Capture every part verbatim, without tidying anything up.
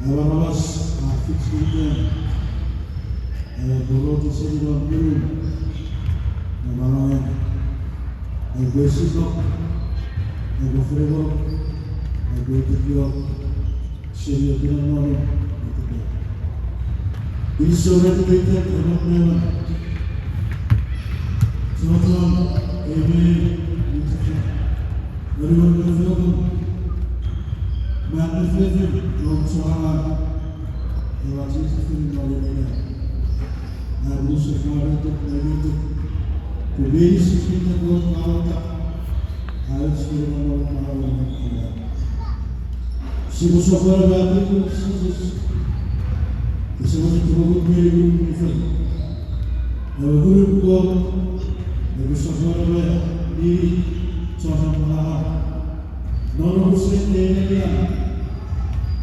Ewe aramas a fich iten, ewe poroti seni non ngunun, ewe manauen, ewe sinok, ewe freimon, ewe tekiok, seni ewe kinamwe, ewe tekiok. Kinisou ren iten, ewe manauen. Chon, amen. Anuon me fopun, mwan me fefin, non chon angang, ewe Jises Kraist non ena. Amusof mwaretuk, mwaretuk. Pwe meinisin mi tapwot mwaretuk. Aut sipwe mwaretuk, mwaretuk. Sipwe sopweno mwaretuk Jises. Ese mwaretuk mwaretuk mwaretuk. Ewe Ngunun Kot, epwe sopweno mwaretuk, mi chon mwaretuk. Non unusen ei nenian,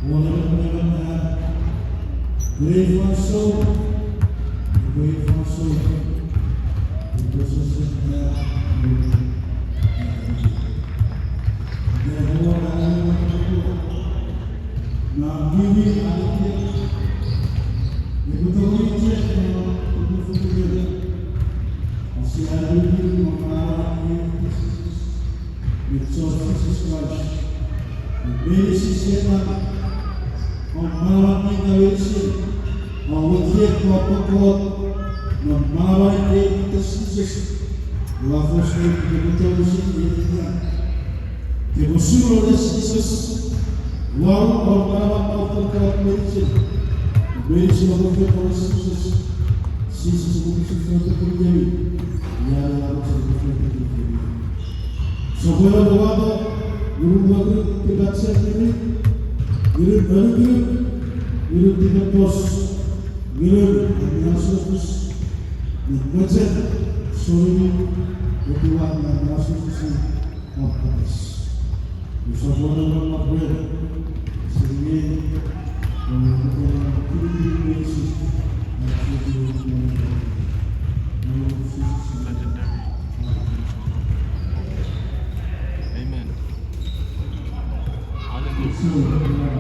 won emon me emon an, pwe ei fansoun, pwe ei fansoun, pwe sosen an, na wiwi an, epwe tongeni chok, epwe tongeni chok, sia wiwi, epwe tongeni chok, me chon Jises Kraist. Meinisin Setan, om manaman ninga meinisin, om ekiek, om kokkot, non manaman ei Jises. Ua fos ne kepwe tongeni sinei ena. Kepwe suno ne Jises. Ua om manaman om kokkot meinisin. Meinisin om kokkot Jises. Jises om kokkot meinisin. Ia ua om kokkot meinisin. Sopweno mwaretuk, ngunun mwaretuk, tipachem ngunun, ngunun anukunuk, ngunun tipepos, ngunun anneasochis, ngunun mochen, soni, etiwa anneasochisi, apkates. Sopweno mwaretuk, seni, Legendary. Amen. Hallelujah.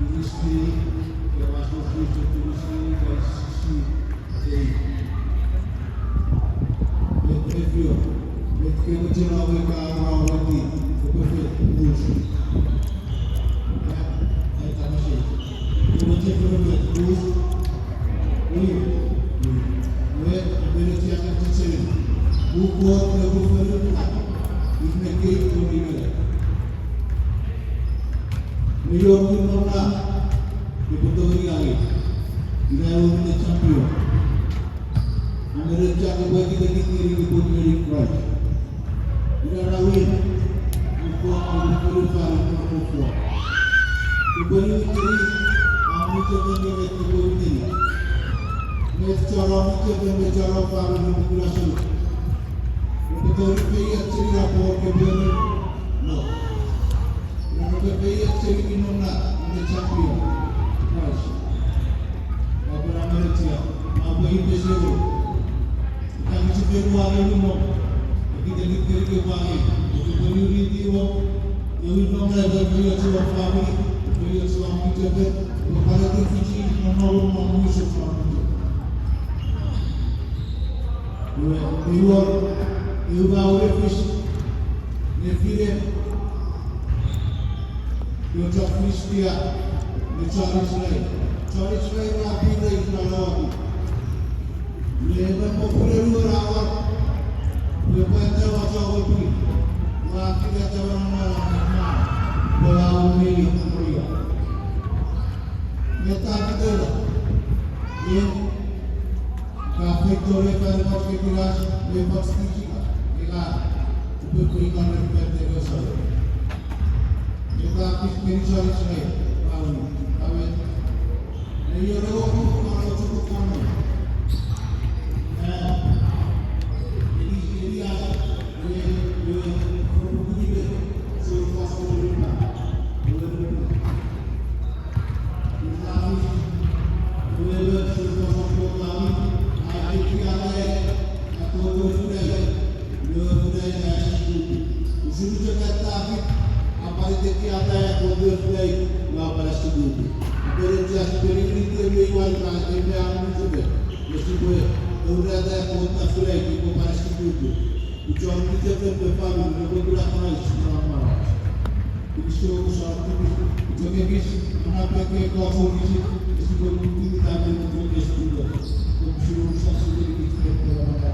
Ministry, ewa sosus ministry, guys, si, ei. Met, met fio, met ke mochen awe ka aura weti, epwe fet, us. Ai, ai, tamasi. Ke mochen epwe fet, us. Ui, ui. Met, met epwe ne chiaka chicheni. Ukot ne epwe fet, ina kei tori mele. Me ior mi nom na, epwe tongeni angei. Ina ewe minne champion. Amen, chok epwe kitekit ngeni nupwen ngeni Kraist. Ina ra win, nupwen, nupwen fori fori nupwen fori. Nupwen ngeni, a mwichefen ngeni nupwen ngeni. Me choro mwichefen me choro fori nupwen kula sulu. Nupwen tori feioch seni ra pwor kepwene. No. Ina nupwen feioch seni mi nom na, nupwen champion. Kraist. Aupwe ra menetia, aupwe ipeseu. Ika mi chok fen ua ngeni nom. Ekite mi kerike ua ngeni. Epwe niwiniti nom. Ewe nom na epwe feioch ua famini. Epwe feioch ua mwichefen. Epwe pwan etiwa fichi nom na ua mwichefen famini. Iwe, iwe, iwe, a wor fis, nefinen, iwe chon Filistia, me chon Israel. Chon Israel ra pwirei ika lawaki. Iwe emon mo pwirei ra war, iwe pwata wa chon pwirei. Wa kika chon na na na na. Iwe a wor meni Moria. Iwe ta kitela. Iwe Ka feito ren fan ekkoch kekinas me ekkoch tichika, ika, upwe pwe ika ren fan ekkoch salo. Ika fis ngeni chon Israel, rauni, awe. Ei ere oku, aro chuku kamo. Eh, eni, eni a, we, we, we, we, we, so, so, so, so, so, so, so, so, so, so, Usun chok David a pwan tekia ataei Kot a pwan asukutu. Aperetia sipwe niwiniti me iwan ka eme a musume. Nge sipwe aurata Kot a pwan asukutu. Uchon mwichefen me famini, nge pwe kuna Kraist non manauach. Kinisou, sa tipis, uchok ekis, anapeke Kot o kisi, kisi ko kuti, ta kene ko kesi ko. Ko kisi o sa sile kiti ke ko na ka.